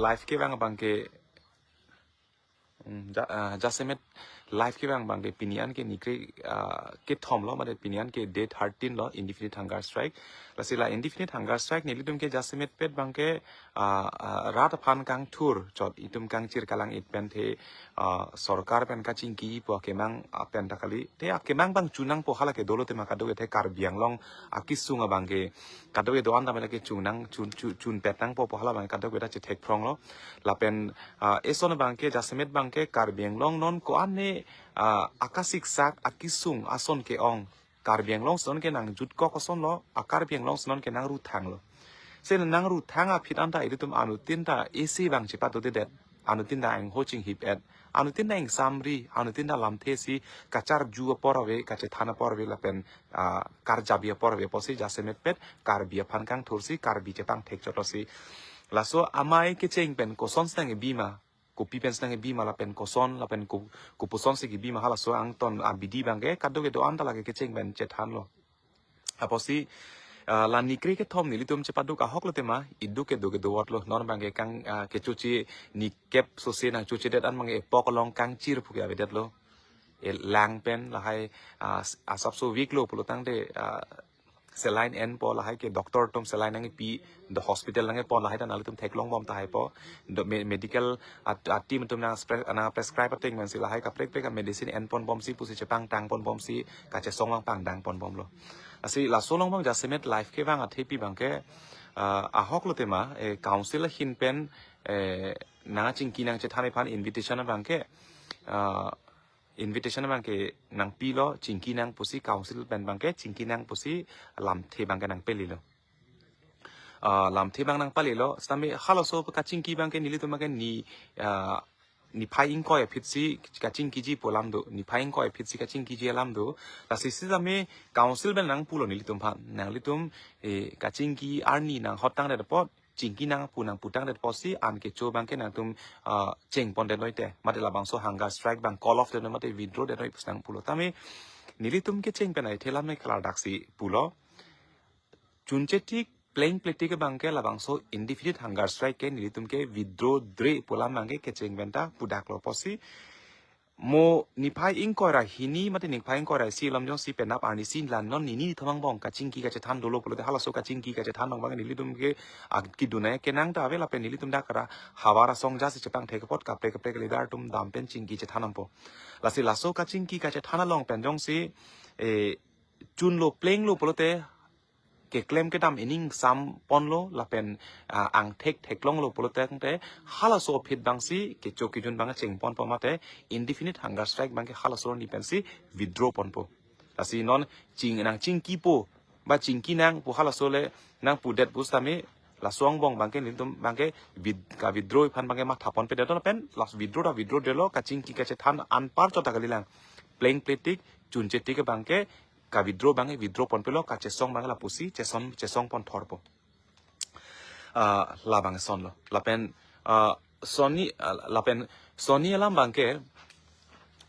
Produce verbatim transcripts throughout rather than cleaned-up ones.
Live kevang abangke, mm, ja, ah, jasemet live kevang abangke pini an ke nikre, ah, kethom lo, mate pini an ke day thirteen lo, indefinite hunger strike. Lasi la indefinite hunger strike nelitum ke jasemet pet abangke, ah, ah, rat aphan kangthur chot, itum kangchir kalang-it pen the, ah, sorkar pen kachingki pu akemang, ah, pen ta kali. The akemang abang chun nangpo, hala ke dolo tema kadokave the Karbi Anglong akesung abangke kadokave do-an ta mela ke chun nang, chun, chun, chun pet nangpo pu hala abang kadokave ta chethek phrong lo. Lapen, ah, eson abangke, jasemet abangke Karbi Anglong non ko-an ne, ah, akasiksak akesung ason ke-ong. Karbi Anglong ason ke nangjutkok ason lo, a Karbi Anglong ason ke nangruthang lo. Se nangruthang aphi an ta ilitum anuttin ta isi abang chepadodedet. Anuttin ta ingho chinghip-et. Anuttin ta ingsamri, anuttin ta lamthe si kacharju apor ave, kachethan apor ave lapen, ah, karjabi apor ave pusi jasemet pet Karbi aphan kangthur si, Karbi chepangthek chot si. Laso amei kecheng pen koson si nangkebi ma, kopi pen si nangkebi ma lapen koson, lapen ko, kopuson si kebi ma, halaso angton abidi abangke kadokave do-an ta lake kecheng pen chethan lo. Apotsi, ah, la nikre kethom nelitum chepaduk ahok lo tema, iduk kedo kedo vot lo, non abangke kang, ah, kechoche nikep sose nangchochedet an abangke epok along kangchir pu ke avedet lo. E lang pen lahai, ah, s-, asapso weak lo pulo tangte, ah, saline enpo, lahai ke doctor atum saline nangpi, the hospital nangpon, lahai ta nanglitum theklong bom tahai po. The me-, medical at, at team atum nang spre-, nang prescribe ateng man si lahai kaprek prek a medicine enpon bom si pusi chepangtang pon bom si kachesong abang pangdang pon bom lo. Lasi laso along abang jasemet live kevang athepi abangke, ah, ahok lo tema, eh, council ahin pen, eh, nangchingki nangchethan aphan invitation abangke, ah, invitation abangke nangpi lo, chingki nang pusi, council pen abangke chingki nang pusi lamthe abangke nangpale lo. Ah, lamthe abang nangpale lo, sitame halaso kachingki abangke nelitum abangke ni, ah, niphai ingkoi aphi si kachingkiji pu alam do, niphai ingkoi aphi si kachingkiji alam do. Lasi sitame council pen nangpulo nelitum aphan, nanglitum, eh, kachingki arni nanghot tangdet apot, chingki nang pu nangpu tangdet apotsi an kecho abangke nangtum, ah, chengpondet noi te. Mate labangso hunger strike abang call off det noi, mate withdraw det noi pusi nangpulo. Tame nelitum kecheng pen ai the lam ne klardak si pulo. Chunchetik plengpletik abangke labangso indefinite hunger strike ke nelitum ke withdraw-dre pu alam abangke kecheng pen ta pudak lo pusi. Mo niphai ingkoi ra hini mate niphai ingkoi ra isi alam jongsi penap arni si la non nini nithom angbong kachingki kachethan dolo pulote halaso kachingki kachethan abang nelitum ke, ah, kedun nangji kenang ta ave lapen nelitum dak ra havar asong jasi chepangthek apot kaprek kaprek leader atum dam pen chingki chethan nangpo. Lasi laso kachingki kachethan along pen jongsi, eh, chunlo plenglo pulote keklem kedam ining sam ponlo lapen, ah, angthek theklonglo pulo tangte halaso aphi abangsi kecho kejun abang chengponpo mate indefinite hunger strike abangke halaso arni pensi withdraw ponpo. Lasi non ching nangchingkipo ba chingki nang pu halaso le nangpudet pusitame laso angbong abangke nelitum abangke wid-, ka withdraw aphan abangke matha ponpedet lapen last withdraw ta withdraw detlo, kachingki kachethan anpar chot ta kalilang. Plengpletik chunchetik abangke ka withdraw abangke withdraw ponpelo, kachesong abangke lapusi chesong, chesong pon thorpo. Ah, labang eson lo. Lapen, ah, sonni, ah, lapen sonni alam abangke,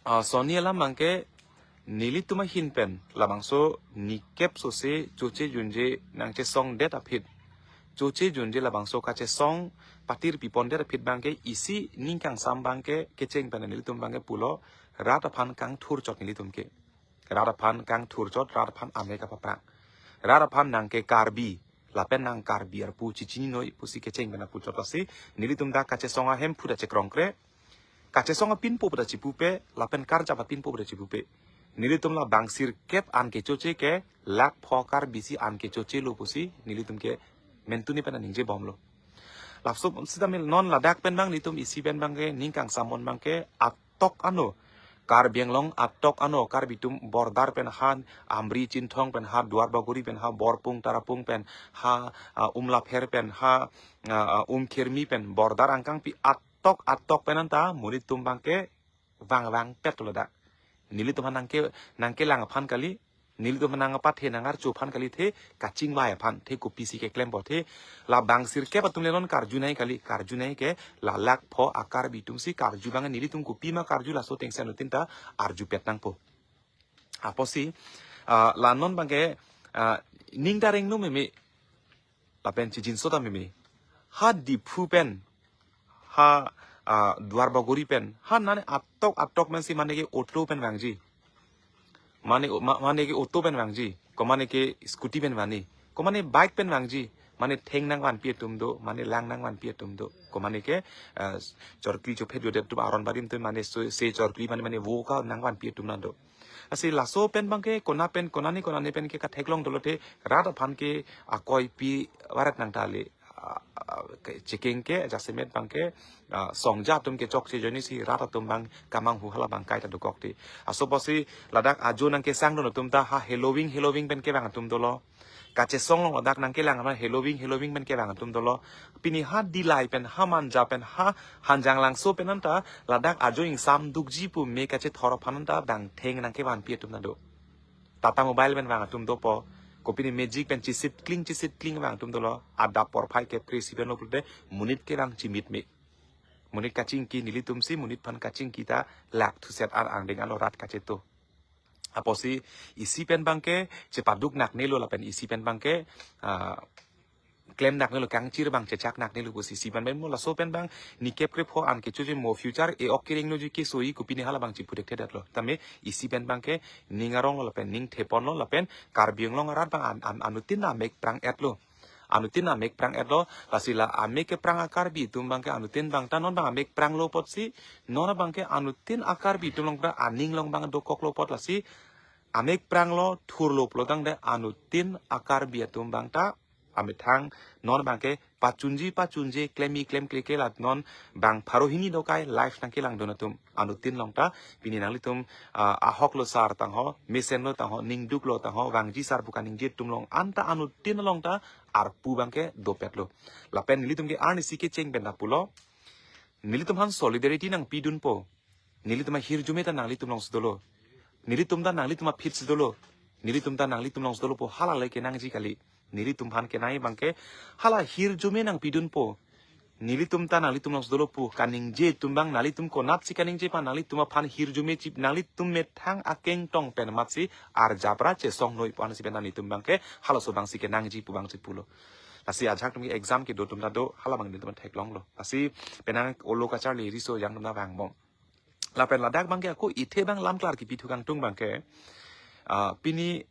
ah, sonni alam abangke nelitum ahin pen labangso nikep sose choche junje nangchesongdet aphi, choche junje labangso kachesong patir pipondet aphi abangke isi ning kangsam abangke kecheng pen nelitum abangke pulo rat aphan kangthur chot nelitum ke. Rat aphan kangthur chot, rat aphan amei kapaphrang. Rat aphan nang ke Karbi, lapen nang Karbi arpu chechini noi pusi kecheng pen apu chot lasi nelitum dak kachesong ahem pu ta chekrongkre, kachesong apinpo pu ta chipupe, lapen karjap apinpo pu ta chipupe. Nelitum labang sirkep an kechoche ke lakh pho Karbi si an kechoche lo pusi nelitum ke mentuni pen ningje bomlo. Laso sitame non ladak pen abang nelitum isi pen abangke ning kangsam pon abangke atok ano, Karbi Anglong atok ano, Karbi atum border pen ha, Amri Chinthong pen ha, Duar Bagori pen ha, Borpung Tarapung pen ha, ah, Umlapher pen ha, ah, ah, Umkhirmi pen border angkangpi atok atok pen anta monit atum abangke vang vangpet lo dak. Nelitum aphan nangke, nangkelang aphan kali, nelitum aphan nangpathe nangarju aphan kali the, kachingvai aphan the, kopisi keklempo the, labang sirkep atum le non karju nangji kali, karju nangji ke la lakh pho a Karbi atum si karju abang nelitum kopima karju laso atengsi anuttin ta arjupet nangpo. Apotsi, ah, la non abangke, ah, ning ta rengno meme, lapen chijinso ta meme. Ha Diphu pen, ha, ah, Duar Bagori pen, ha nane atok atok pensi mane ke auto pen vangji. Mane, ma-, mane ke auto pen vangji. Ko mane ke scooty pen vangji. Ko mane bike pen vangji. Mane theng nangvanpi atum do, mane lang nangvanpi atum do. Ko mane ke, ah, chorkli chophet jodet atum aron barim atum mane se, se chorkli mane, mane vo ka nangvanpi atum nang do. Lasi laso pen abangke kona pen, konane konane pen ke katheklong dolo te rat aphan ke akoipi varet nangta le, ah, ah, ke checking ke jasemet abangke, ah, songja atum ke chokche ajoine si rat atum abang kamanghu hala abang kaita dokok te. Laso apotsi ladak ajo nangkesangdun atum ta ha heloving heloving pen kevang atum dolo. Kachesong along ladak nangkelang aphan heloving heloving pen kevang atum dolo. Pini ha Dillai pen, ha Manja pen, ha Hanjanglangso pen anta ladak ajo ingsam dukji pu me kachethor aphan anta dang theng nangkevanpi atum nang do. Tata Mobile pen vang atum dopo. Kopine Magic pen chisit kling chisit kling vang atum dolo. Adap porphai kep kre isi pen lo pulote monit kevang chimit me. Monit kachingki nelitum si monit aphan kachingki ta lak thuset an angdeng alo rat kacheto. Apotsi isi pen abangke chepaduk nakne lo lapen isi pen abangke, ah, klem nakne lo, kangchir abang chechak nakne lo pusi isi pen pen mo laso pen abang ni kep krepho an kechoji mo future e-ok kereng noji kesoi kopine hala abang chipu dekthedet lo. Tame isi pen abangke ning arong lo lapen ning thepon lo lapen Karbi Anglong arat abang an, an, anuttin amek prang-et lo. Anuttin amek prang-et lo, lasi la amek keprang a-Karbi atum abangke anuttin abang ta non abang amek pranglo apotsi, non abangke anuttin a-Karbi atum along ta aning along abang dokoklo apot lasi, amek pranglo thurlo pulo tangte anuttin a-Karbi atum abang ta amethang non abangke pachunji pachunje klemi klemkle ke la non bang pharo hini dokai live nangkelangdun atum anuttin along ta pini nanglitum, ah, ahok lo sar tangho, mesen lo tangho, ningduk lo tangho, vangji sar pu kaningje atum along anta anuttin along ta arpu abangke dopet lo. Lapen nelitum ke arnisi kecheng pen ta pulo. Nelitum aphan solidarity nangpidunpo. Nelitum ahirjume ta nanglitum alongsi dolo. Nelitum ta nanglitum apitsi dolo. Nelitum ta nanglitum alongsi dolo pu hala le kenangji kali. Nelitum aphan kenangji abangke hala hirjume nangpidunpo. Nelitum ta nanglitum alongsi dolo pu kaningje atum abang nanglitum konatsi kaningje pa nanglitum aphan hirjume chip nanglitum methang akengtong pen amatsi arjap ra chesong noi pu ansi pen nanglitum abangke halaso abangsi kenangji pu abangsi pulo. Lasi ajak atum ke exam kedo atum ta do hala abang nelitum theklonglo. Lasi penang olo kacharli riso jang atum ta vangbom. Lapen ladak abangke ako ithe abang lam klar kipi thukangtung abangke, ah, pini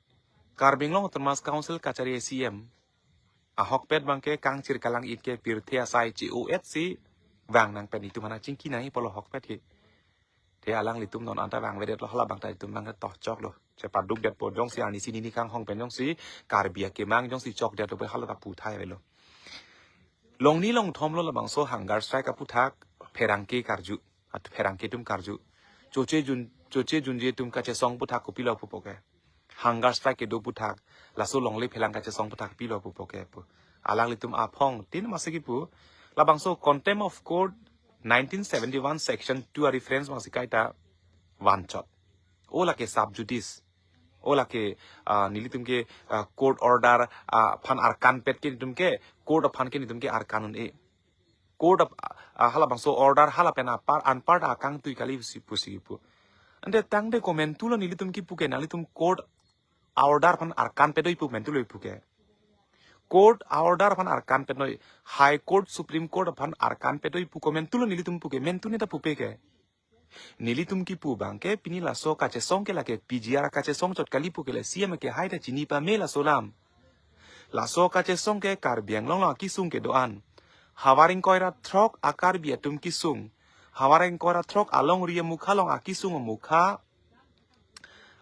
Karbi Anglong Autonomous Council kachari C M ahokpet abangke kangchir kalang-it ke pirthe asai chi-o-et si vang nang pen itum aphan chingki nangji pulo ahokpet ke. Te alanglitum non anta vangvedet lo hala abang ta itum abang toh choklo. Chepadukdetpo jongsi arnisi nini kanghong pen jongsi Karbi akemang jongsi chokdet lo pu hala ta puthai avelo. Longni longthom lo labangso hunger strike aputhak pherangke karju. At pherangke atum karju. Choche jun, choche junje atum kachesong aputhak kopilo pupo ke. Hunger strike kedo aputhak. Laso longle phelang kachesong aputhak pilo pupo ke pu. Alanglitum aphongtin masi kipu. Labangso contempt of court nineteen seventy-one section two a-reference masi kaita vanchot. O lake sub judice. O lake, ah, nelitum ke, ah, court order, ah, aphan arkanpet ke nelitum ke, court aphan ke nelitum ke arkan un-e. Court ap-, ah, hala bangso order hala pen apar anpar ta akangtui kali pusi, pusi kipu. Ante tangte komentulo nelitum kipu ke nanglitum court order aphan arkanpet doi pu mentulo kipu ke. Court order aphan arkanpet noi, High Court, Supreme Court aphan arkanpet doi pu komentulo nelitum pu ke, mentu ne ta pupe ke. Nelitum kipu abangke pini laso kachesong ke lake P G R kachesong chot kali pu ke le C M ke hai ta chini pame laso alam. Laso kachesong ke Karbi Anglong along akisung kedo-an. Havar ingkoi ra throk a-Karbi atum kisung. Havar ingkoi ra throk alongri amukha along akisung amukha.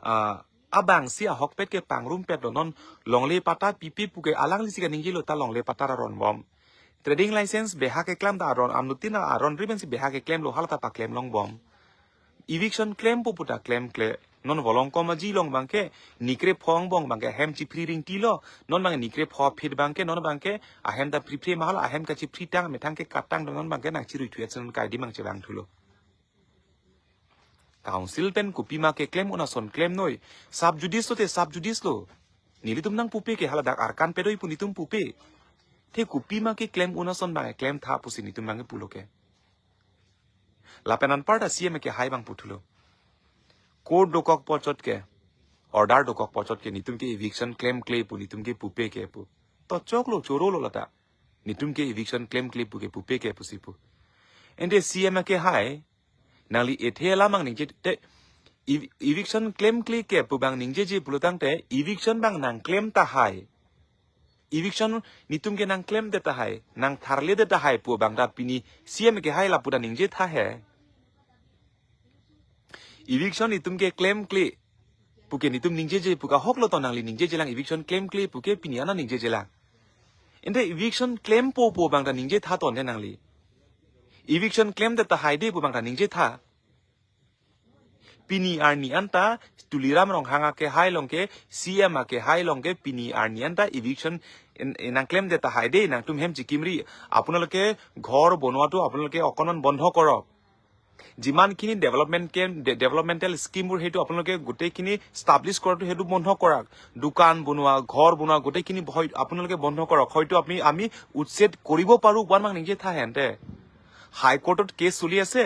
Ah, abangsi ahokpet ke pangrumpet lo non longle patta pipe pu ke alanglisi kaningje lo ta longle patta aron bom. Trading license beha keklam ta aron anuttin aron ri pensi beha keklem lo hala ta paklem longbom. Eviction klempo pu ta klemkle. Non Volongkom Aji along abangke nikre pho angbong abangke ahem chiphri ringti lo. Non abang nikre pho phit abangke non abangke ahem ta phriphri ma hala ahem kachiphri tang methang ke katang non abangke nangchirui thuet si non kaidi mang chevang thulo. Council pen kopima keklem un ason klem noi. Sub judice lo te sub judice lo. Nelitum nangpupe ke hala dak arkanpet doi pu nelitum pupe. Te kopima keklem un ason abang keklem tha pusi nelitum abang pulo ke. Lapen anparta C M ke hai abang puthulo. Court dokok pochot ke. Order dokok pochot ke nelitum ke eviction klemkle pu nelitum ke pupe ke pu. To choklo chorolo lata. Nelitum ke eviction klemkle pu ke pupe ke pusi pu. Ente C M ake hai, nangli ethe alam abang ningje te, ev-, eviction klemkle ke pu abang ningjeje pulotangte, eviction abang nangklem tahai. Eviction netum ke nangklemde tahai, nangtharlede tahai pu abang ta pini C M ake hai lapu ta ningje tha he. Eviction netum ke klemkle puke netum ningjeje pu ke ahoklo to, nangli ningjejelang eviction klemkle puke pini ana ningjejelang. Ente eviction klempo pu abang ta ningje tha to ente nangli. Eviction klemde tahai de pu abang ta ningje tha. Pini arni anta Tuliram Ronghang ake hai along ke, C M ake hai along ke, pini arni anta eviction in, in nangklemde tahai de, nangtum hem chikimri, আপোনালোকে ঘৰ বনোৱাটো আপোনালোকে অকণমান বন্ধ কৰক। যিমানখিনি ডেভেলপমেণ্ট কেম-, day-, developmental স্কিমবোৰ সেইটো আপোনালোকে গোটেইখিনি ষ্টাব্লিছ কৰাটো সেইটো বন্ধ কৰক। দোকান বনোৱা, ঘৰ বনোৱা গোটেইখিনি হয় আপোনালোকে বন্ধ কৰক। হয়তো আমি, আমি উচ্ছেদ কৰিব পাৰোঁ, pu abang ningje tha he ente. হাইকোৰ্টত কেছ চলি আছে।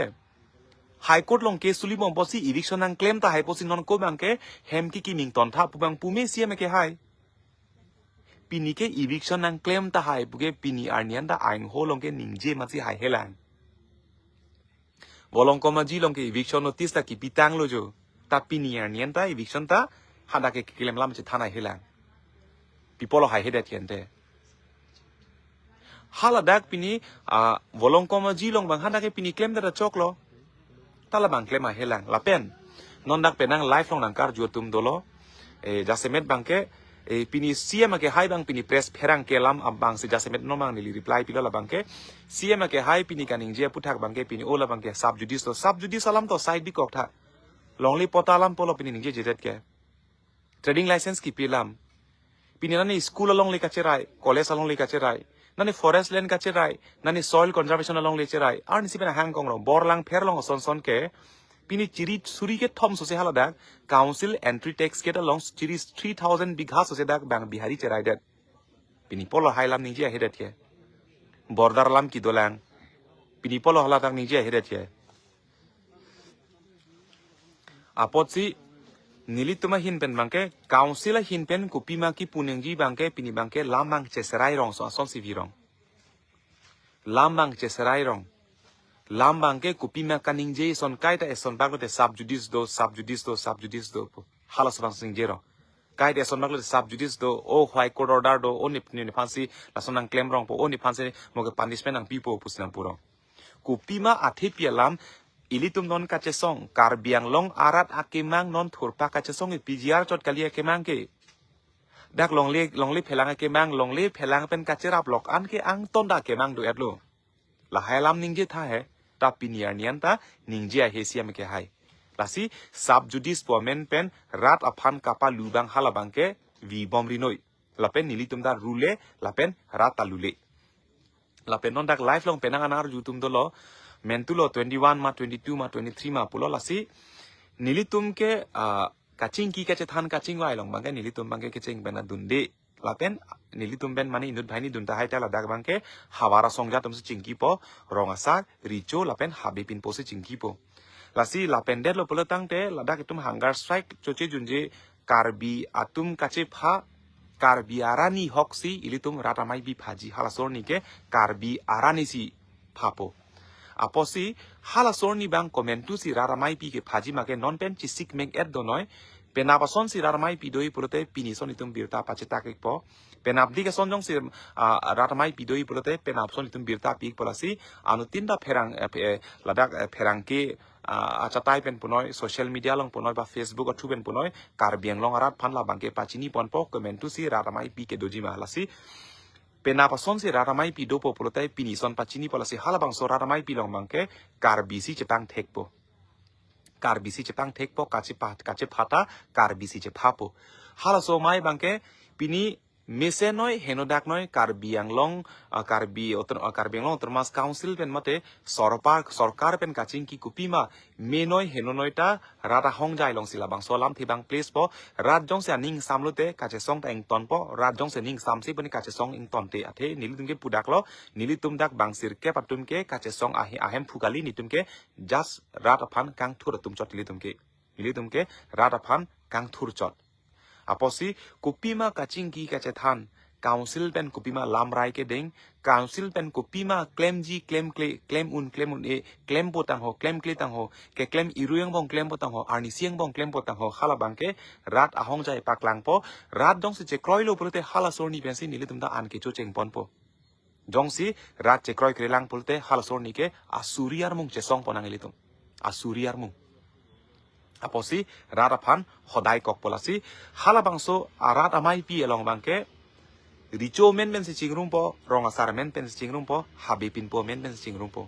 High court along case suli bom apotsi eviction nangklem tahai apotsi non ko abang ke hem kikiming ton tha pu abang pume C M ake hai. Pini ke eviction nangklem tahai puke pini arni anta aingho along ke ningje masi haihelang. Volongkom Aji along ke eviction notice ta kipitanglo jo. Ta pini arni anta eviction ta hadak ke keklem alam chethan haihelang. Pi apotlo haihedet ke ente. Haladak pini, ah, Volongkom Aji along abang hadak ke pini klemde ta choklo. Ta labang klem haihelang. Lapen non dak penang live along nangkarju atum dolo. Eh, jasemet abang ke, eh, pini C M ake hai abang pini press pherangke alam abangsi jasemet non abang neli reply pilo labang ke. C M ake hai pini kaningje aputhak abang ke pini o labang ke sub judice to. Sub judice alam to side bikok tha. Longle patta alam pulo pini ningjejedet ke. Trading license kipi alam. Pini nani school alongle kacherai, college alongle kacherai, nani forest land kacherai, nani soil conservation alongle cherai. Arnisi pen ahang kongro, Borlangpher along ason son ke, pini chiri suri kethom sose haladak, council entry tax gate along chiri three thousand bigha sose dak abang Bihari cheraidet. Pini apotlo hai alam ningje haihedet ke. Border alam kedolang. Pini apotlo haladak ningje haihedet ke. Apotsi nelitum ahin pen abang ke, council ahin pen kopima kipu nangji abang ke, pini abang ke lam abang cheserai rong, so asonsi virong. Lam abang cheserai rong. Lam abang ke kopima kaningje eson kaita eson bak lote sub judice do, sub judice do, sub judice do pu. Halaso abang ningje rong. Kaita eson bak lote sub judice do, o High Court order do, o nip-, nip-, nephansi lason nangklem rongpo, o nephansi mo ke punishment nangpipo pusi nangpu rong. Kopima athepi alam, ilitum non kachesong, Karbi Anglong arat akemang non thurpa kachesong e P G R chot kali akemang ke. Dak longle, longle phelang akemang, longle phelang pen kacherap lok an ke angton ta akemang do-etlo. Lahai alam ningje tha he, ta pini arni anta ningje haihe C M ake hai. Lasi sub judice pu amen pen rat aphan kapalu abang hala abang ke vibom rinoi. Lapen nelitum ta rule, lapen rat ta lule. Lapen non dak live along penang anarju atum dolo, mentulo twenty-one ma, twenty-two ma, twenty-three ma pulo lasi. Nelitum ke, ah, kachingki kachethan kachingvai along abang ke nelitum abang ke kecheng pen adunde. Lapen nelitum pen mane inut banghini dun tahai ta ladak abang ke havar asong atum si chingkipo, rong asar, recho lapen habe pinpo si chingkipo. Lasi lapen detlo pulotangte ladak itum hunger strike choche junje Karbi atum kachepha, Karbi arani ahoksi ilitum rat amei pi phaji, halaso arni ke Karbi arani si phapo. Apotsi halaso arni abang komantu si rat amei pi kephaji ma ke non pen chisik mek-et do noi. Penap ason si rat amei pi do-i pulote pini ason itum birta pachetak-ikpo. Penapdik ason jongsi, ah, rat amei pi do-i pulote penap ason itum birta pi-ikpo lasi. Anuttin ta pherang, eh, phe-, eh, ladak, eh, pherangke, ah, achatai pen punoi, social media along punoi, ba Facebook athu pen punoi, Karbi Anglong arat aphan labang ke pachini ponpo, komantu si rat amei pi kedoji ma lasi. Penap ason si rat amei pi dopo pulote pini ason pachinipo lasi halabangso rat amei pi along abang ke Karbi si chepangthekpo. Karbi si chepangthekpo, kachepha, kachepha ta Karbi si chephapo. Halaso amei abang ke pini mesen noi, henodak noi, Karbi Anglong, ah, Karbi Auto-, ah, Karbi Anglong Autonomous Council pen mate sorpar, sorkar pen kachingki kopima, me noi, heno noi ta, rat ahongjai alongsi labangso alamthe abang place po, rat jongsi aning ingsamlote kachesong ta ingtonpo, rat jongsi aning ingsamse puni kachesong ingtonte athe nelitum ke pudaklo, nelitum dak bang sirkep atum ke kachesong ahe-, ahemphu kali, nelitum ke just rat aphan kangthur atum chot nelitum ke. Nelitum ke rat aphan kangthur chot. Apotsi kopima kachingki kachethan, Council pen kopima lamrai kedeng, council pen kopima klemji, klemkle, klem un, klem un-e, klempo tangho, klemkle tangho, keklem irui angbong klempo tangho, arnisi angbong klempo tangho, halabangke rat ahongjai paklangpo, rat jongsi chekroilo pulote halaso arni pensi nelitum ta an kechochengponpo. Jongsi rat chekroikrelang pulote halaso arni ke asuri armung chesongpon nang ilitum. Asuri armung. Apotsi rat aphan hodai kokpo lasi halabangso arat amaipi along abangke Recho amen pensi chingrumpo, Rong Asar amen pensi chingrumpo, Habe Pinpo amen pensi chingrumpo.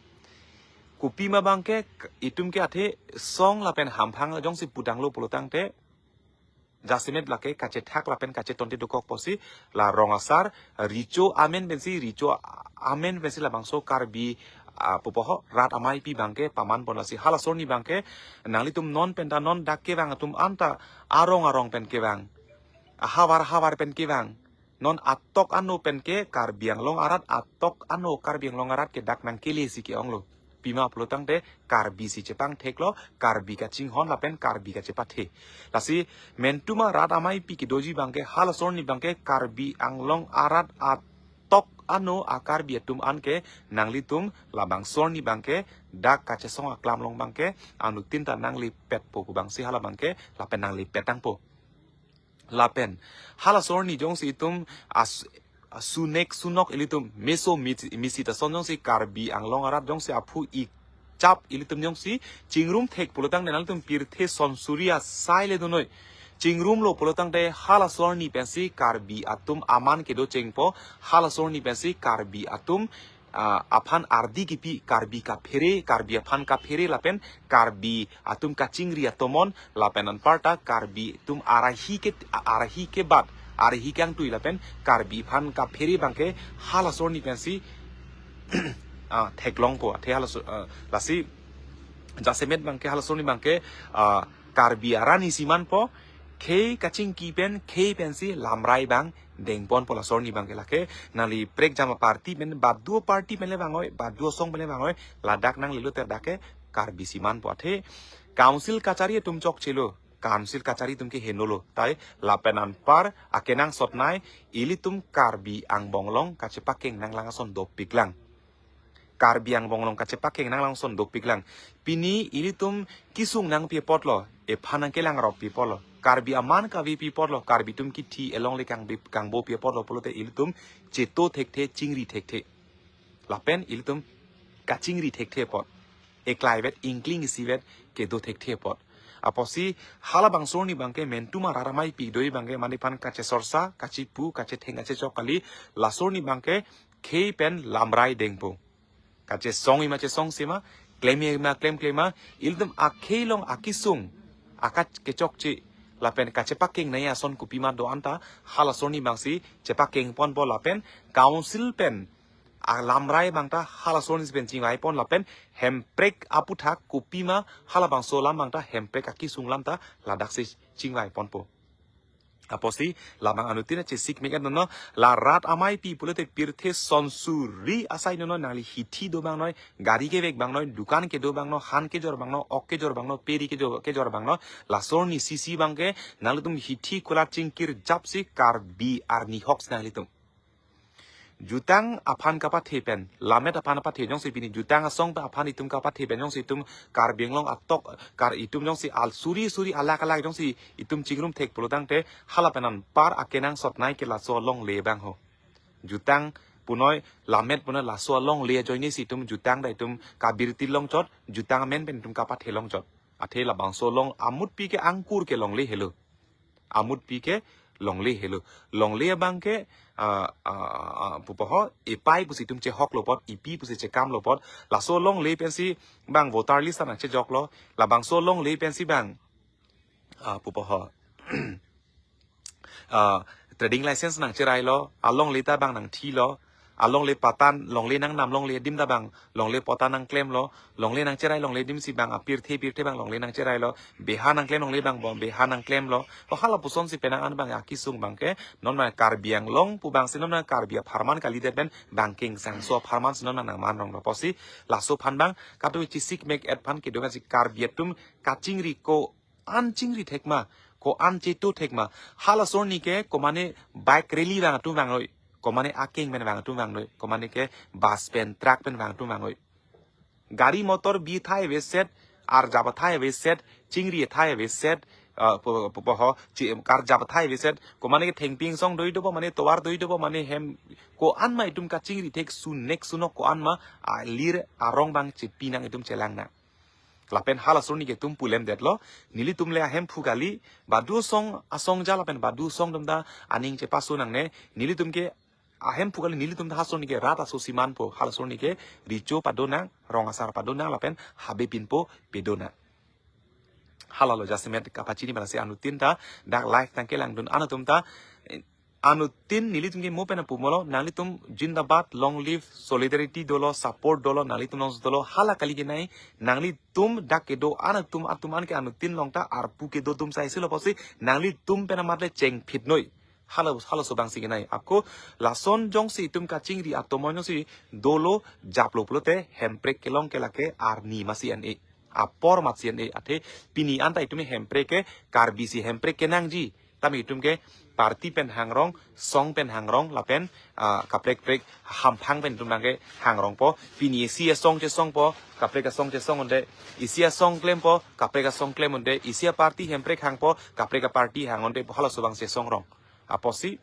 Kopima abangke itum ke athe song lapen hamphang jongsi putanglo pulotangte jasemet lake kachethak lapen kachetonte dokok pusi la Rong Asar, Recho amen pensi, Recho amen pensi labangso Karbi, ah, pupo ho, rat amaipi abangke pamanpon lasi halaso arni abangke nanglitum non penta non dak kevang atum anta arong arong pen kevang, ahavar havar pen kevang, non atok ano pen ke Karbi Anglong arat, atok ano Karbi Anglong arat ke dak nangkele si ke-onglo. Pima pulotangte Karbi si chepangtheklo, Karbi kachinghon lapen Karbi kachepathe. Lasi mentuma rat amaipi kedoji abangke halaso arni abangke Karbi Anglong arat atok ano a-Karbi atum anke nanglitum labangso arni abangke dak kachesong aklam along abangke anuttin ta nanglepetpo pu abangsi halabangke lapen nanglepet tangpo. Lapen halaso arni jongsi itum as, asunek sunok ilitum meso mit, misi ta son jongsi Karbi Anglong arat jongsi aphu ichap ilitum jongsi chingrumthek pulotangte nanglitum pirthe sonsuri asai le dunoi. Chingrumlo pulotangte halaso arni pensi Karbi atum aman kedochengpo, halaso arni pensi Karbi atum ah, aphan ardi kipi Karbi kaphere, Karbi aphan kaphere lapen Karbi atum kachingri atomon lapen anparta Karbi atum arahi ke, arahi kebat, arahi kangtui lapen Karbi aphan kaphere abangke halaso arni pensi ah, theklongpo, athe halaso, ah, lasi jasemet abangke halaso arni abangke ah, Karbi arani simanpo, khei kachingki pen, khei pensi lamrai abang dengponpo laso arni abangke lake, nangli prekjam aparty pen, baduo party pen le vangoi, baduo asong pen le vangoi, ladak nanglilote dak ke Karbi simanpo athe, council kachari atum chokchelo, council kachari atum ke henolo, tai lapen anpar akenangsot nei, ilitum Karbi angbong along kachepakeng nanglang ason dopiklang. Karbi angbong along kachepakeng nanglang ason dopiklang. Pini ilitum kesung nangpi apotlo, ephan nangkelangroppi apotlo. Karbi aman kavepi apotlo, Karbi atum kithi alongle kangbi, kangbopi apotlo pulote ilitum cheto thekthe, chingri thekthe. Lapen ilitum kachingri thekthe apot. Eklai vet, ingkling isi vet, kedo thekthe apot. Apotsi halabangso arni abangke mentuma rat amaipi doji abangke mane aphan kachesorsa, kachepu, kachetheng, kachechok kali, laso arni abangke khei pen lamrai dengpo. Kachesong ima chesong sima, klem ima klemkle ma, ilitum akhei along akesung, akat kechokche, lapen kachepakeng nei ason kopima do anta, halaso arni abangsi chepakengponpo lapen, council pen, alamrai abangta halaso arni pen chingvaipon lapen, Hemprek aputhak kopima halabangso alam abangta Hemprek akesung alam ta ladaksi chingvaiponpo. Apotsi labang anuttin ta chesikmek et nono, la rat amaipi pulote pirthe sonsuri asai nono, nangli hithi do abang noi, gari kevek abang noi, dukan kedo abang noi, han kejor abang noi, ok kejor abang noi, peri kejor, kejor abang noi, laso arni sisi abangke nanglitum hithi kulat chingkir japsi Karbi arni hoksi nanglitum. Jutang aphan kapathe pen, lammet aphan kapathe jongsi pini jutang asong pen aphan itum kapathe pen jongsi itum Karbi Anglong atok, Kar itum jongsi al suri suri alak alak jongsi itum chingrum thek pulotangte, hala pen anpar akenangsot nei ke laso alongle abang ho. Jutang punoi, lammet punoi laso alongle ajoine si itum jutang ta itum kabirti longchot, jutang amen pen itum kapathe longchot. Athe labangso along amutpi ke angkur ke longle helo. Amutpi ke longle helo. Longle abang ke, ah, ah, ah, pupo ho, epai pusi itum chehoklo apot, epi pusi chekamlo apot. Laso alongle pensi bang voter list nangchejoklo. Labangso alongle pensi bang, ah, pupo ho. Ah, trading license nangcherailo, alongle ta bang nangthilo, alongle patta, longle nangnam longle adim ta bang, longle patta nangklemlo, longle nangcherai longle adim si bang, apirthe pirthe bang longle nangcherailo, beha nangklem longle bang bom, beha nangklemlo, o hala puson si penang an bang akesung abang ke, non ma Karbi Anglong pu bang si non ma Karbi apharman kalidet pen, bang kengsangso apharman si non ma nangman ronglo apotsi, laso aphan bang, katu chesikmek et aphan kedo kan si Karbi atum kachingri ko-an chingri thek ma, ko-an chetu thek ma. Halaso arni ke komane bike rally bang atum bang noi. Komane akeng pen vang atum vangnoi. Komane ke bus pen truck pen vang atum vangnoi. Gari motor bi thai aveset, arjap athai aveset, chingri athai aveset, ah, po, po, po ho, chi, karjap athai aveset, komane ke thengpi angsong doi dopo, mane tovar doi dopo, mane hem, ko-an ma itum kachingri thek sunek sunok ko-an ma, alir arong abang chepi nang itum chelang nang. Lapen halaso arni ke itum pulemdetlo, nelitum le ahemphu kali, badu asong, asong ja lapen badu asong atum ta aning chepaso nangne, nelitum ke ahemphu kali, nelitum ta halaso arni ke rat aso siman po, halaso arni ke recho pado nang, rong asar pado nang, lapen habe pinpo pedo nang. Halalo jasemet kapachini pen lasi anuttin ta dak live tangkelangdun an atum ta, eh, anuttin nelitum ke mo pen apumolo, nanglitum jindabad, long live, solidarity dolo, support dolo, nanglitum long dolo, hala kali kenai, nanglitum dak kedo an atum, atum an ke anuttin along ta arpu kedo atum sai silo pusi, nanglitum pen amat le chengphit noi. Hala, halaso abang si kenai. Ako lason jongsi itum kachingri atomon jongsi dolo japlo pulote Hemprek kelong ke lake arni masi an-e. Apor masi an-e. Athe pini anta itum Hemprek ke Karbi si Hemprek kenangji. Tame itum ke party pen hangrong, song pen hangrong, lapen, ah, kaprek prek hamphang pen itum abang ke hangrongpo. Pini isi asong chesongpo, kaprek asong chesong un-e, isi asong klempo, kaprek asong klem un-e, isi aparty Hemprek hangpo, kaprek aparty hang un-e, halaso abang chesong rong. Apotsi,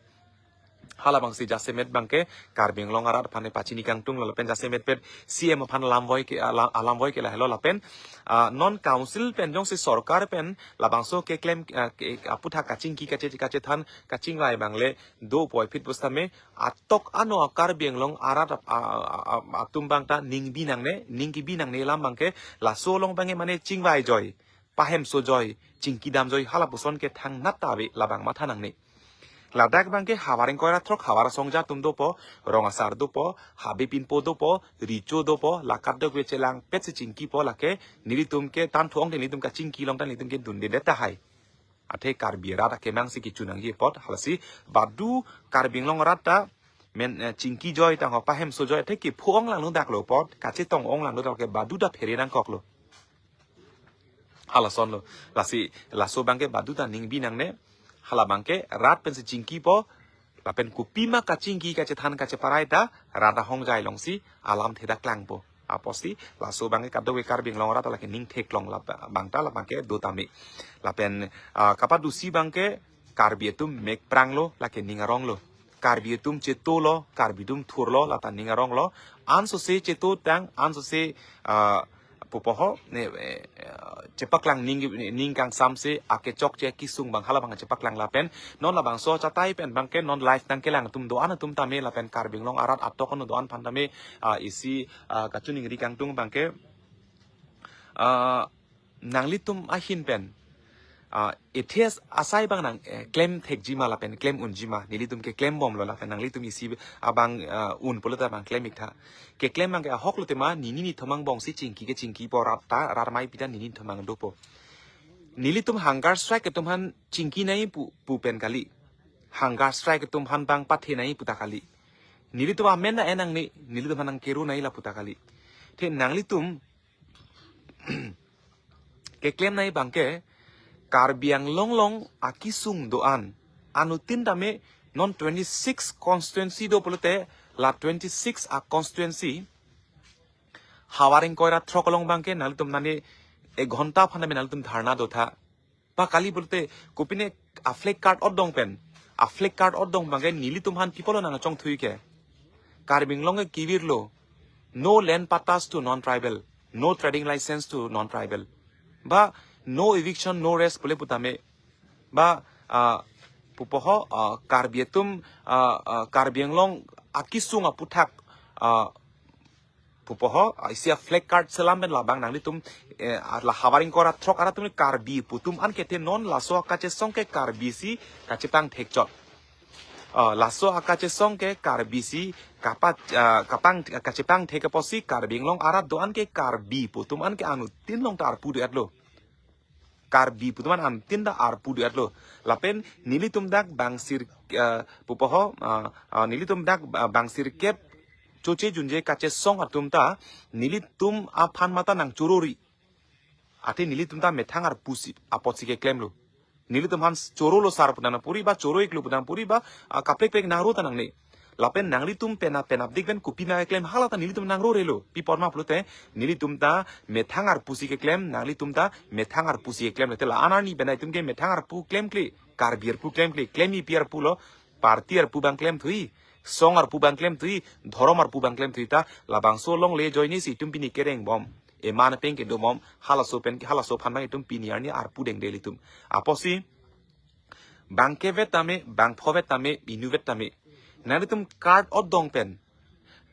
hala abang si jasemet abang ke Karbi Anglong arat aphan pachini kangtung lapen jasemet pen C M aphan alam voi ke, alam, alam voi ke lahelo lapen, ah, non council pen jongsi sorkar pen labangso keklem, ah, ke, aputhak kachingki kache, kachethan kachingvai abang le do puvoiphit pusitame atok ano a Karbi Anglong arat ap-, a, a, a, atum abang ta ning bi nangne, ning kebi nangne alam abang ke laso along abang ke mane chingvai joi, pahemso joi, chingki dam joi, hala puson ke thangnat ta ave labang matha nangne. Ladak abang ke havar ingkoi ra throk havar asong ja atum dopo, rong asar dopo, habe pinpo dopo, recho dopo, la kadokave chelangpet si chingkipo lake, nelitum ke tan thuong te nelitum kachingki along ta nelitum ke dundedet tahai. Athe Karbi rat akemang si kecho nangji apot, halasi badu Karbi Anglong rat ta, men, eh, chingki joi tang ho pahemso joi, athe kepho onglanglo daklo apot, kachetong onglanglo dak ke badu ta phere nangkoklo. Halasonlo. Lasi, laso abang ke badu ta ning bi nangne. Hala abang ke rat pensi chingkipo. Lapen kopima kachingki kachethan kacheparai ta rat ahongjai alongsi alamthe ta klangpo. Apotsi, laso abang ke kadokave Karbi Anglong rat lake ning theklong lab-, abang ta labang ke do tame. Lapen, ah, kapadusi abang ke Karbi atum mek pranglo, lake ning aronglo. Karbi atum chetolo, Karbi atum thurlo, lata ning aronglo. Ansose cheto tang, ansose, ah, pupo ho, ne, eh, eh, chepaklang ning, ning kangsamse, akechokche akesung abang hala abang chepaklang lapen. Non labangso achatai pen abang ke non live tangkelang atum do-an atum tame lapen Karbi Anglong arat atok ano do-an aphan tame, ah, isi, ah, kachiningri kangtung abang ke, ah, nanglitum ahin pen, ah, ethes asai abang nang, eh, klem thekji ma lapen klem unji ma, nelitum ke klembomlo lapen nanglitum isi abang, ah, un pulote abang klem-ik tha. Keklem abang ke ahok lote ma, nini nithom angbong si chingki kechingkipo rat ta, rat amei pi ta nini nithom ang dopo. Nelitum hunger strike atum aphan chingki nangji pu, pu pen kali. Hunger strike atum aphan abang pathe nangji pu ta kali. Nelitum amen na en nangne, nelitum aphan nangkeru nangji lapu ta kali. Athe nanglitum keklem nangji abang ke, Karbi Anglong along akesung do-an. Anuttin tame non twenty-six constituency do pulote, la twenty-six a constituency, havar ingkoi ra throk along abang ke, nanglitum nani ek ghonta aphan tame nanglitum dharna do tha. Pa kali pulote, kopine a flag card odong pen, a flag card odong abang ke, nelitum aphan pipolo nangchongthui ke. Karbi Anglong ke kevirlo, no land pattas to non-tribal, no trading license to non-tribal. Ba, no eviction, no rest pule putame. Ba, ah, pupo ho, ah, Karbi atum, ah, ah, Karbi Anglong akesung aputhak, ah, pupo ho, ah, isi a flag card selam pen labang nanglitum, eh, la havar ingkoi ra throk arat atum Karbi pu atum an ke te non laso akachesong ke Karbi si kachepang thekchot. Ah, laso akachesong ke Karbi si kapa, ah, kapang, kachepang thek apotsi Karbi Anglong arat do-an ke Karbi pu atum an ke anuttin along ta arpu do-etlo. Karbi pu atum an anuttin ta arpu do-etlo. Lapen nelitum dak bangsir, ah, pupo ho, ah, ah, nelitum dak, ah, bangsirkep choche junje kachesong atum ta nelitum aphan mata nangchorori. Athe nelitum ta methang arpu si, apotsi keklemlo. Nelitum aphan chorolo sar pu nangpuri ba, choro-iklo pu nangpuri ba, ah, kaprek prek nangro ta nangne. Lapen nanglitum penap penapdik pen kopima keklem hala ta nelitum nangrorelo. Pi apot ma pulote nelitum ta methang arpu si keklem, nanglitum ta methang arpu si keklem. Late la-an arni pen itum ke methang arpu klemkle, Karbi arpu klemkle, klem-ipi arpu lo, party arpu abang klemthui, song arpu abang klemthui, dhorom arpu abang klemthui ta labangso along le join si itum pini kerengbom. Eman pen kedobom, halaso pen, halaso aphan abang itum pini arni arpu dengde ilitum. Apotsi bang kevet tame, bang phovet tame, inutvet tame. Nanglitum card odong pen,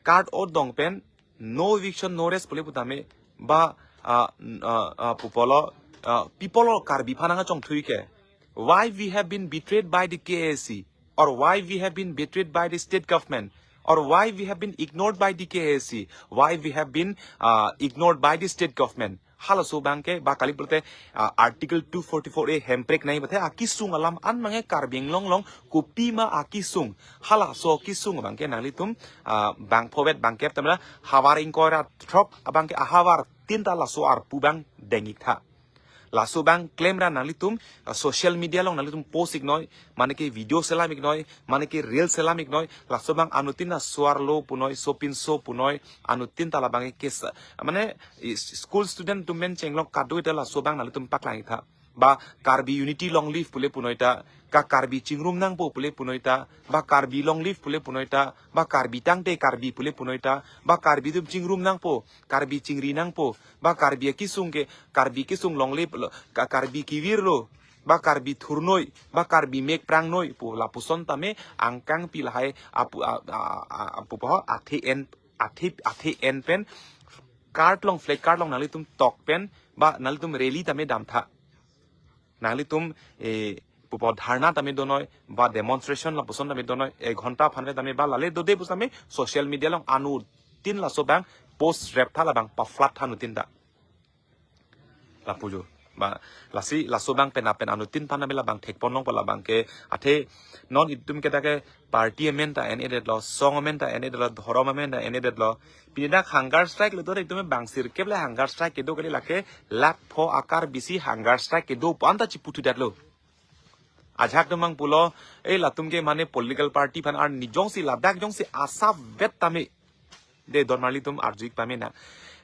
card odong pen, no eviction, no rest pule pu tame, ba, ah, ah, ah, pu apotlo, ah, pi apotlo Karbi aphan nangkachongthui ke. Why we have been betrayed by the K A C? Or why we have been betrayed by the state government? Or why we have been ignored by the K A C? Why we have been, uh, ignored by the state government? Halaso abang ke, ba kali pulote, uh, Article two forty-four A hemprek nai bathe akisung alam an abang ke Karbi Anglong along kopima akisung. Halaso akisung abang ke nanglitum, uh, bang phovet bang kep tame ra havar ingkoi ra throk abang ke ahavar tin ta laso arpu abang deng-ik tha. Laso abang klem ra nanglitum, uh, social media along nanglitum post-iknoi, mane ke video selam-iknoi, mane ke reel selam-iknoi, laso abang anuttin ta so-arlo punoi, sopinso punoi, anuttin ta labang ke kes, mane, i, school student atum pen chenglok kadokave ta laso abang nanglitum paklang-ik tha. Ba Karbi unity long live pule punoi ta, ka Karbi chingrum nangpo pule punoi ta, ba Karbi long live pule punoi ta, ba Karbi tangte Karbi pule punoi ta, ba Karbi atum chingrum nangpo, Karbi chingri nangpo, ba Karbi akisung ke, Karbi akisung long live lo, ka Karbi kevir lo, ba Karbi thurnoi, ba Karbi mek prangnoi pu lapuson tame angkangpi lahai apu, a, a, a, apu po athe en, athe, athe en pen card along, flag card along nanglitum tok pen, ba nanglitum rally tame dam tha. Nanglitum, eh, pu apot dharna tame donoi, ba demonstration lapuson tame donoi, ek ghonta aphan ave tame, ba lale dode pu tame, social media along anuttin laso abang post rep tha, labang pa-flood tha anuttin ta. Lapu jo. Ba, lasi laso abang penap pen anuttin aphan tame labang thekpon longpo labang ke, athe non itum ke dak ke party amen ta en-edetlo, song amen ta en-edetlo, dhorom amen ta en-edetlo. Pini dak hunger strike lo, to itum bang sirkep le hunger strike kedo kali, lake lakh pho a-Karbi si hunger strike kedo pu anta chiputhudetlo. Ajahak atum abang pulo, eh, latum ke mane political party aphan arni jongsi, ladak jongsi asapvet tame. De don marli atum arju-ik pame na.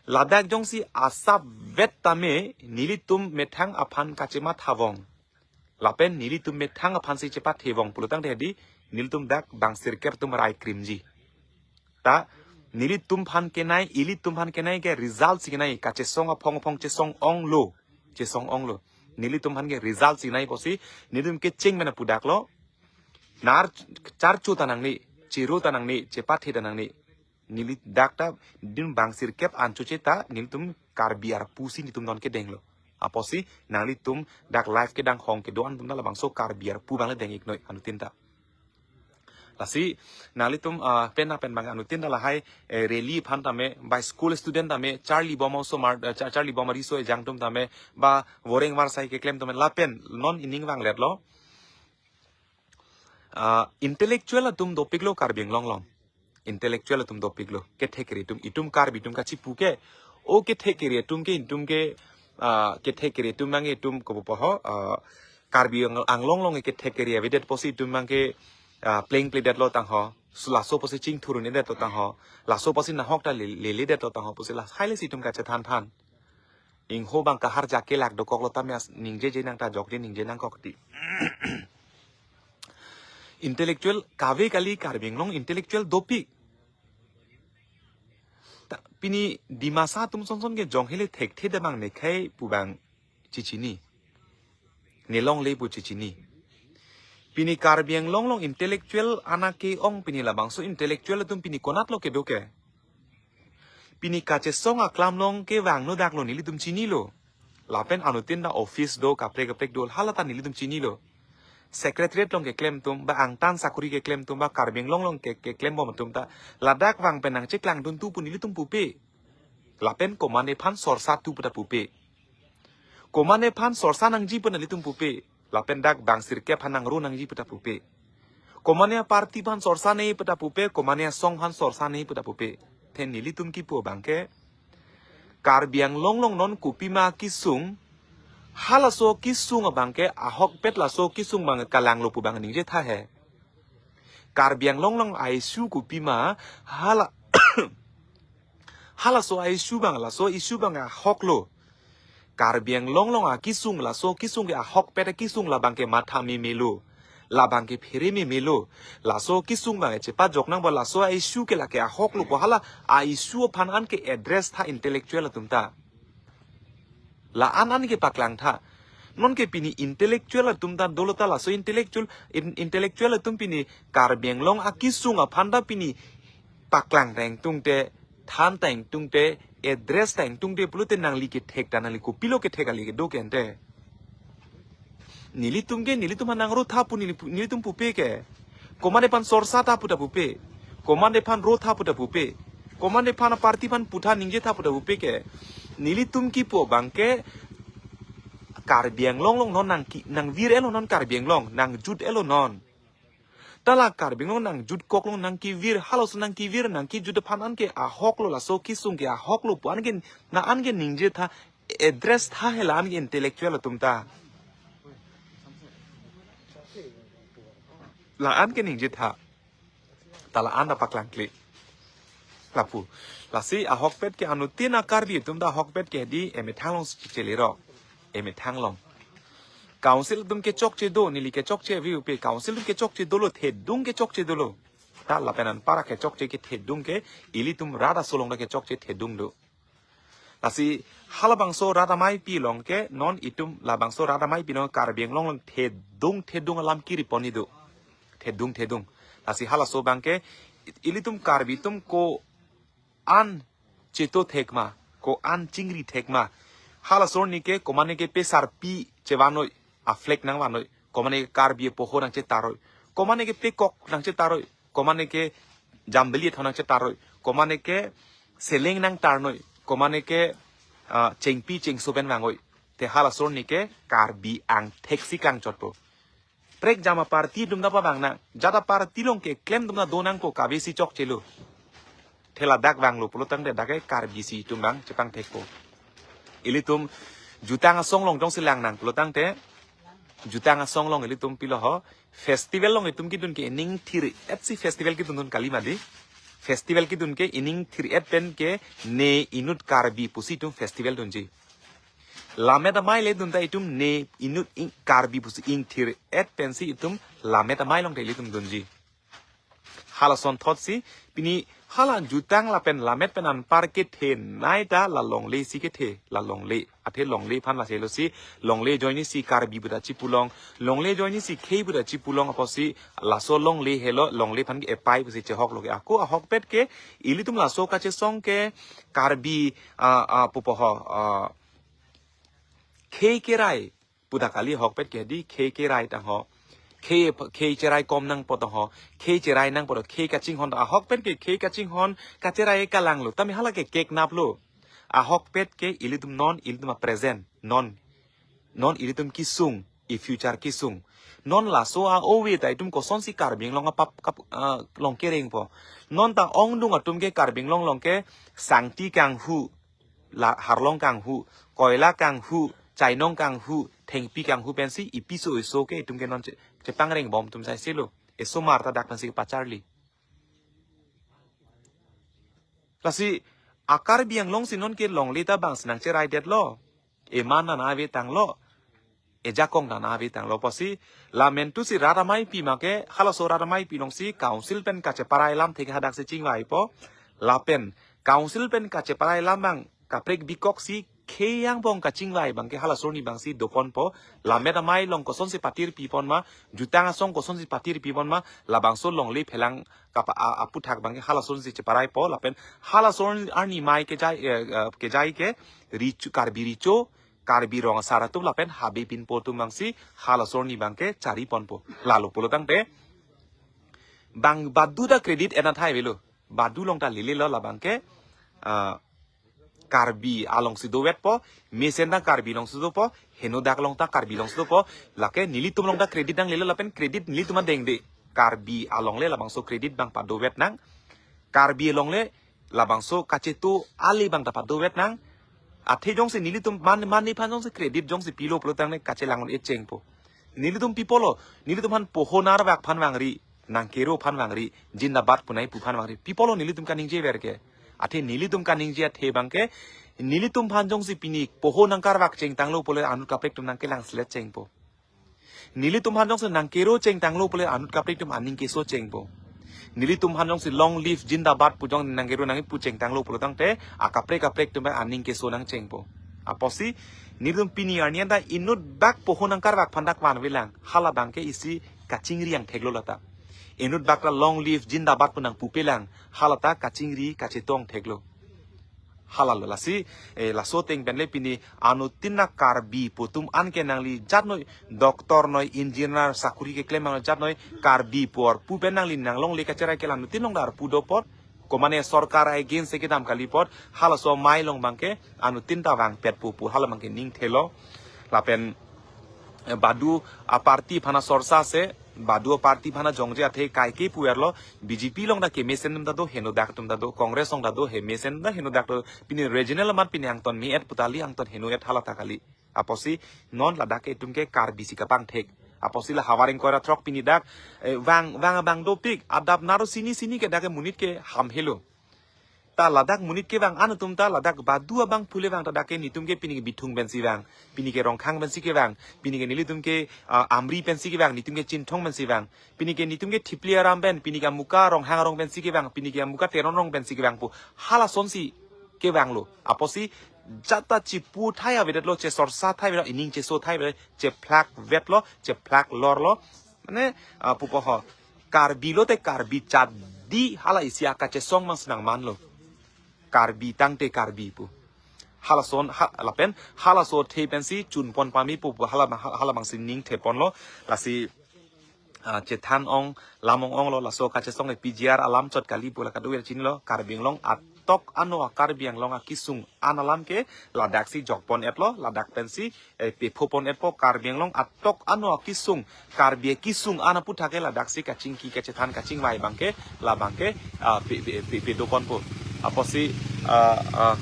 Ladak jongsi asapvet tame nelitum methang aphan kachematha vong. Lapen nelitum methang aphan si chepathe vong pulo tangte di, nelitum dak bang sirkep atum rai krimji. Ta nelitum aphan kenai, ilitum aphan kenai ke result si kenai, kachesong aphong aphong chesong onglo, chesong onglo. Nelitum aphan ke result si kenai pusi, nelitum kecheng mena pu daklo, nar charcho ta nangne, chiro ta nangne, chepathe ta nangne. Neli dak ta din bang sirkep an choche ta, nelitum Karbi arpu si nelitum non kedenglo. Apotsi nanglitum dak live kedang hong kedo-an atum ta labangso Karbi arpu abang le deng-iknoi anuttin ta. Lasi nanglitum, ah, penap pen abang anuttin ta lahai, eh, rally aphan tame, ba school student tame, charlibom osomar, eh, char-, charlibom ariso ejang atum tame, ba voreng varsai keklem tame, lapen non ining vangletlo. Ah, intellectual atum dopiklo Karbi Anglong along. Intellectual atum dopiklo. Kethek kere atum, itum Karbi atum kachipu ke. O kethek kere atum ke, itum ke, ah, kethek kere atum nang itum kopo ho, ah, Karbi Ang-, Anglong along kethek kere avedet pusi itum abang ke, ah, plengpledetlo tangho. Su laso pusi chingthur-un-edetlo tangho. Laso pusi nahok ta le-, leledetlo tangho pusi la, hai le si itum kachethan than. Ingho abang kahar jake lak dokoklo tame as ningjeje nang ta jokje ningje nangkok ti. Intellectual kave kali, Karbi Anglong intellectual dopik. Ta pini Dimasa atum sonson ke jong hele thekthe damang nekhai pu abang chichini. Nelongle pu chichini. Pini Karbi Anglong along intellectual ana ke-ong pini labangso intellectual atum pini konatlo kedo ke. Pini kachesong aklam along kevangno daklo nelitum chinilo. Lapen anuttin ta office do kaprek kaprek do hala ta nelitum chinilo. Secretariat along keklem atum, ba angtan sakuri keklem atum, ba Karbi Anglong along ke, keklembom atum ta ladak vang pen nangcheklangdun tu pu nelitum pupe. Lapen komatne aphan sorsa tu pu ta pupe. Komatne aphan sorsa nangji pu ta nelitum pupe. Lapen dak bang sirkep aphan nangro nangji pu ta pupe. Komatne aparty aphan sorsa ne pu ta pupe, komatne asong aphan sorsa ne pu ta pupe. Then nelitum kipu abang ke Karbi Anglong along non kopima kesung, halaso kesung abang ke ahokpet laso kesung abang kalanglo pu abang ningje tha he. Karbi Anglong along a-issue kopima, hala halaso a-issue abang, laso issue abang ahok lo. Karbi Anglong along akesung, laso kesung ke ahokpet akesung, labang ke matha meme lo, labang ke phere meme lo. Laso kesung abang chepajok nangpo, laso a-issue ke lake ahok lo pu hala a-issue aphan an ke address tha intellectual atum ta. La-an an ke paklang tha. Non ke pini intellectual atum ta dolo ta, laso intellectual, in-, intellectual atum pini Karbi Anglong akesung aphan ta pini paklang ta ingtungte, than ta ingtungte, address ta ingtungte pulote nangli kethek ta, nangli kopilo kethek kali kedo ke ante. Nelitum ke, nelitum aphan nangro tha pu neli pu-, nelitum pupe ke. Komat aphan sorsa tha pu ta pupe. Komat aphan ro tha pu ta pupe. Komat aphan party aphan pu tha ningje tha pu ta pupe ke. Nelitum kipu abang ke Karbi Anglong along non nang ki, nangvir-et lo non Karbi Anglong, nangjut-et lo non. Ta la Karbi Anglong nangjutkok lo, nangkevir, halaso nangkevir, nangkejut aphan an ke ahok lo, laso kesung ke ahok lo pu an ke, la-an ke ningje tha, address tha he la-an ke intellectual atum ta. La-an ke ningje tha. Ta la-an ta paklangkle. Lapu. Lasi ahokpet ke anuttin a-Karbi atum ta ahokpet ke di emethang along si chele ro. Emethang along. Council atum kechokche do, neli kechokche ave pupe, council atum kechokche dolo, thedung kechokche dolo. Ta lapen anpar kechokche ke thedung ke, ilitum rat aso along ta kechokche thedung do. Lasi halabangso rat ameipi along ke, non itum labangso rat ameipi along Karbi Anglong along thedung, thedung alam kiri pon-i do. Thedung, thedung. Lasi halaso abang ke, ilitum Karbi atum ko-an cheto thek ma, ko-an chingri thek ma. Halaso arni ke, komat ne ke pe sarpi chevan noi, a-flag nangvan noi, komat ne ke Karbi apoho nangchetar noi, komat ne ke pe kok nangchetar noi, komat ne ke jambili athon nangchetar noi, komat ne ke seleng nangtar noi, komat ne ke, ah, chengpi chengso pen vang noi. Te halaso arni ke Karbi angthek si kangchotpo. Prekjam a-party atum ta pavang nang. Jat a-party along keklem atum ta do nangpo, kave si chokche lo. Te ladak vanglo pulo tangte dak ke Karbi si itum abang chepangthekpo. Ilitum jutang asong along jongsi lang nang pulo tangte, jutang asong along ilitum pilo ho. Festival along itum kedun ke ining thir-et si festival kedun dun kali mati. Festival kedun ke ining thir-et pen ke ne inut Karbi pusi itum festival dunji. Lammet amei le dun ta itum ne inut ing Karbi pusi ing thir-et pensi itum lammet amei along ta ilitum dunji. Halason thot si, pini hala jutang lapen lammet pen anpar kethenei ta la longle si kethe, la longle. Athe longle aphan lasi lo si, longle ajoine si Karbi pu ta chipulong, longle ajoine si khei pu ta chipulong apotsi, laso longle helo, longle aphan ke epai pusi chehok lo ke. Ako ahokpet ke, ilitum laso kachesong ke, Karbi, ah, ah, pupo ho, ah, khei kerai pu ta kali, ahokpet ke di khei kerai tang ho. Khei, khei cherai kom nangpo tang ho. Khei cherai nangpo tang, khei kachinghon tang. Ahokpet ke khei kachinghon kacherai kalang lo. Tame hala ke keknap lo. Ahokpet ke ilitum non, ilitum a-present. Non. Non ilitum kesung, e-future kesung. Non laso a-ove ta itum kosonsi Karbi Anglong apap kap, ah, along kerengpo. Non ta ongdung atum ke Karbi Anglong along ke sangti kanghu, la harlong kanghu, koila kanghu, chainong kanghu, thengpi kanghu pensi ipiso eso ke itum ke non che, chepangreng bom atum sai selo. Esomar ta dak pensi kepacharli. Lasi a-Karbi Anglong si non ke longle ta bang si nangcherai detlo. Eman ta nave tanglo. Ejakong ta nave tanglo apotsi, la mentu si rat ameipi ma ke, halaso rat ameipi along si council pen kacheparai alam thek hadak si chingvaipo. Lapen council pen kacheparai alam abang kaprek bikok si khei angbong kachingvai abang ke halaso arni abang si doponpo. Lammet amei along kosonsi patir pipon ma, jutang asong kosonsi patir pipon ma, labangso longle phelang kapa a, aputhak abang ke halaso arni si cheparaipo. Lapen halaso arni amei kejai, eh, eh, kejai ke richu, Karbi Recho, Karbi Rong Asar atum lapen Habe Pinpo atum abang si halaso arni abang ke chariponpo. Lalo pulo tangte bang badu ta credit ena thai avelo. Badu along ta lele lo labang ke, ah, Karbi along si dovetpo, mesen ta Karbi along si dopo, henodak along ta Karbi along si dopo, lake nelitum along ta credit nanglelo lapen credit nelitum adeng de. Karbi along le labangso credit abang padovet nang, Karbi along le labangso kachetu ale abang ta padovet nang. Athe jongsi nelitum man, man nephan jongsi credit jongsi pilo pulo tangte kachelang un-e chengpo. Nelitum pipolo, nelitum aphan poho narvak aphan vangri. Nangkero aphan vangri, jindabad pu nangpu aphan vangri. Pi apotlo nelitum kaningje ver ke? Athe nelitum kaningje athe abangke, nelitum aphan jongsi pini poho nangkarvak chengtanglo pule anut kaprek atum nangkelang selet chengpo. Nelitum aphan jongsi nangkero chengtanglo pule anut kaprek atum aning keso chengpo. Nelitum aphan jongsi long live jindabad pu jong nangkero nangpu chengtanglo pulo tangte, akaprek kaprek atum aning keso nangchengpo. Apotsi nelitum pini arni anta inutbak poho nangkarvak aphan dak vanvelang. Hala abangke isi kachingri angtheklo lata. Inutbak ta long live jindabad pu nangpupelang. Hala ta kachingri kachetong theklo. Halalo lasi, eh, laso ateng pen le pini anuttin a Karbi pu atum anke nangli jat noi, doctor noi, engineer, sakuri keklem nang jat noi, Karbi pu arpu pen nangli nanglongle kacherai ke la anuttin along ta arpu do apot, komane sorkar against kedam kali apot, halaso amei along abangke anuttin ta vangpet pu pu hala abangke ning thelo. Lapen, eh, badu a party aphan a sorsa se, badu a party aphan a jongje athe kaike puverlo, B J P along ta kemesen atum ta do, henodak atum ta do, Congress along ta do, hemesen ta henodak do, pini regional amat pini angton me-et pu ta kali, angton heno-et hala ta kali. Apotsi non ladak ke itum ke Karbi si kapangthek. Apotsi la havar ingkoi ra throk pini dak, eh, vang, vang abang dopik, adap naro sini sini ke dak ke monit ke ham helo. Ta ladak monit kevang an atum ta ladak badu abang phule vang ta dak ke netum ke pini ke Bithung pensi vang, pini ke Rongkhang pensi kevang, pini ke nelitum ke, ah, Amri pensi kevang, netum ke Chinthong pensi vang, pini ke netum ke Thipli Aram pen, pini ke amuka Ronghang arong pensi kevang, pini ke amuka Teron arong pensi kevang pu. Hala asonsi kevanglo. Apotsi jat ta chipu thai avedetlo, chesorsa thai avedetlo, ining cheso thai avedetlo, chephlak vetlo, chephlak lorlo. Mane, ah, pupo ho. Karbi lote Karbi chadi hala isi akachesong mang si nangmanlo. Karbi tangte Karbi pu. Halason, ha, lapen, halaso athe pensi chunpon pame pu, pu hala, hala mang si ning theponlo. Lasi, ah, chethan ong, lam ong-onglo, laso kachesong le P G R alam chot kali pu la kadokave chinilo, Karbi Anglong atok ano a Karbi Anglong akisung an alam ke, ladak si jokpon etlo, ladak pensi, eh, pephopon etpo Karbi Anglong atok ano akisung, Karbi akisung an aputhak ke ladak si kachingki kachethan kachingvai abangke, la abangke, ah, pe, pe, pe, pedoponpo. Apotsi, ah, ah,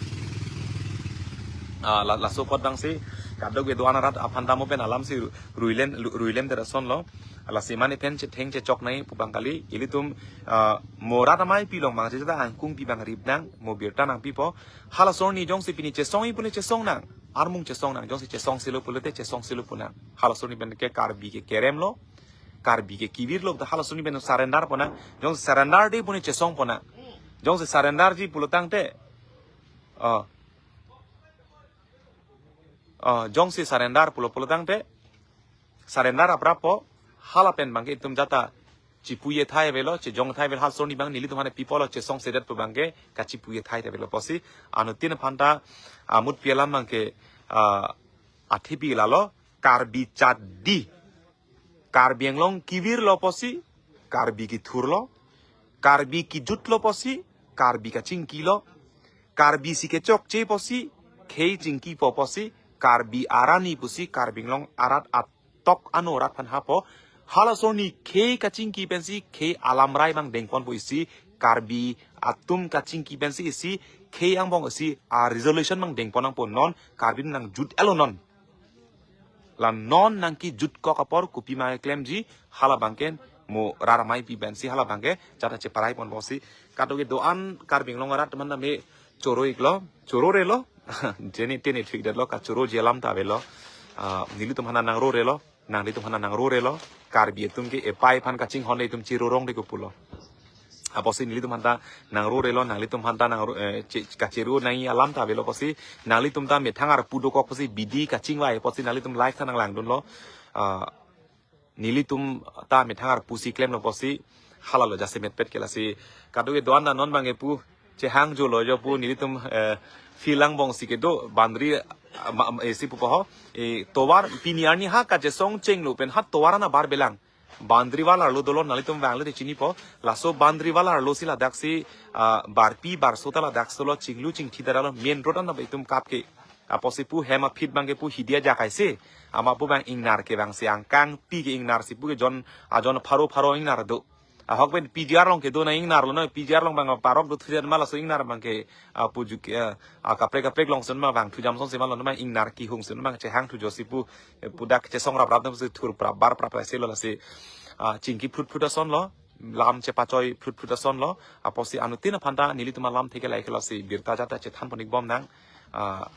ah, la, laso apot abangsi, kadokave do-an arat aphan ta mo pen alam si ru-, ruilen, ru-, ruilen derason lo. Lasi mane pen chetheng chechok nai pu abang kali, ilitum, ah, mo rat amei pi along mang jeta angkung pi abang rip nang, mo birta nangpipo. Halaso arni jongsi pini chesong-i pule chesong nang. Armung chesong nang, jongsi chesong silo pulote chesong silo pu nang. Halaso arni pen ke Karbi ke kerem lo, Karbi ke kevir lo, ta halaso arni pen surrender pon nang. Jongsi surrender de pune chesong pon nang. Jongsi surrender ji pulo tangte, ah, ah, jongsi surrender pulo pulo tangte, surrender aprappo, hala pen abangke itum jat ta chipuye thai avelo, chejong thai avelo, halaso arni abang nelitum aphan pipolo chesong sedet pu abangke kachipuye thai avelo. Apotsi anuttin aphan ta amut pi alam abangke, ah, athipi lalo, Karbi chadi. Karbi Anglong kevirlo apotsi, Karbi kethurlo, Karbi kejutlo apotsi, Karbi kachingkilo, Karbi si kechokche apotsi, khei chingkipo apotsi, Karbi arni pusi, Karbi Anglong arat atok ano arat aphan hapo. Halaso arni khei kachingki pensi, khei alamrai abang dengponpo isi, Karbi atum kachingki pensi isi, khei angbong isi, a resolution abang dengpon nangpo non, Karbi nangjut etlo non. La non nangkejutkok apor kopima klemji, hala abangke mo rat amei pi pensi hala abangke jat ta cheparai ponpo si. Kadokave do-an Karbi Anglong arat atum anta me choro iklo, choro relo. Jeni teni thik detlo, kachoroji alam ta avelo. Ah, nelitum aphan nangrorelo, nanglitum aphan nangrorelo. Karbi atum ke epai aphan kachinghon itum chirorong de ko pulo. Apotsi nelitum aphan ta nangrorelo, nanglitum aphan ta nangro, eh, che-, kachero nangji alam ta avelo apotsi, nanglitum ta methang arpu dokok apotsi bidi kachingvai apotsi nanglitum live ta nanglangdunlo. Ah, nelitum ta methang arpu si klemlo apotsi, halalo jasemet pet ke lasi, kadokave do-an ta non abangke pu, chehang jolo jo pu nelitum, eh, field angbong si kedo, boundary, ah, ma, ma, eh, si pupo ho, eh, tovar pini arni ha kachesong chenglo pen ha tovar ana barbelang. Boundary wall arlo dolo, nanglitum vanglo te chinipo. Laso boundary wall arlo si ladak si, ah, barpi barso ta ladak solo chinglu chingthi daralo main road ana ba itum kap ke. Apotsi pu hem aphi abangke pu hidi ajak aise. Amat pu abang ingnar kevang si angkang pi ke ingnar si pu ke jon, ajon pharo pharo ingnar do. Ahok pen P G R along kedo nang ingnar lo no, P G R along abang parok do thujan ma laso ingnar abangke, ah, pu juk, ah, ah, kaprek kaprek along ason ma vang thujam ason si ma lo no ma ingnar kehung ason ma chehang thujo si pu, eh, pu dak chesong rap rap na si thur prap bar prap si lo lasi, ah, chingki phut phut ason lo. lam chepachoi phlut phlut ason lo. Apotsi anuttin aphanta nelitum alamthe ke lahei ke lasi birta jata chethan pon-ik bom nang. Ah,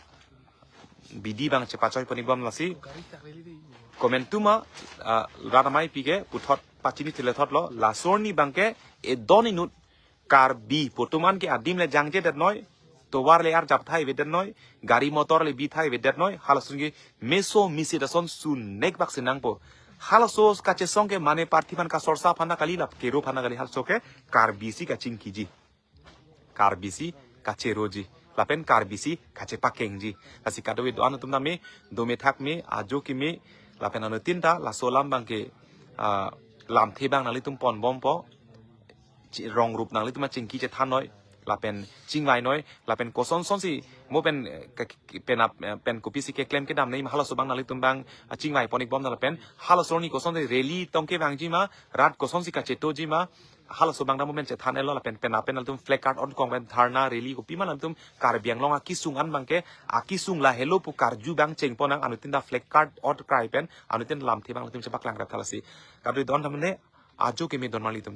bidi abang chepachoi pon-ik bom lasi. Komantu ma, ah, rat ameipi ke puthot pachini thilethot lo. Laso arni abang ke edon inut Karbi pu atum an ke adim le jangje det noi, tovar le arjap thai ave det noi, gari motor le bi thai ave det noi, halason ke meso misi ason sunek bak si nangpo. Halaso kachesong ke mane parthi aphan kasorsa aphanta kali, lap kero aphanta kali, halaso ke Karbi si kachingkiji, Karbi si kacheroji, lapen Karbi si kachepakengji. Lasi kadokave do-an atum tame, dome thakme, ajo keme, lapen anuttin ta laso alam abang ke, ah, lamthe abang nanglitum pon bompo. Chi-, rong rup nanglitum chingki chethan noi, lapen chingvai noi, lapen kosonson si mo pen, eh, ke-, ke-, pen ap-, eh, pen kopisi keklem kedam nei ma, halaso abang nanglitum abang, ah, chingvai pon-ik bom nang, lapen halaso arni kosonsi rally tong kevangji ma, rat kosonsi kachetoji ma, halaso abang ta mo pen chethan-et lo, lapen pen apen nanglitum flag card onkong pen dharna rally kopima nanglitum Karbi Anglong akesung an abang ke, akesung lahelo pu karju abang cheng pon nang, anuttin ta flag card onkrai pen anuttin lamthe abang nanglitum chepaklang rap tha lasi. Kadokave do-an tame, ajo keme don nanglitum.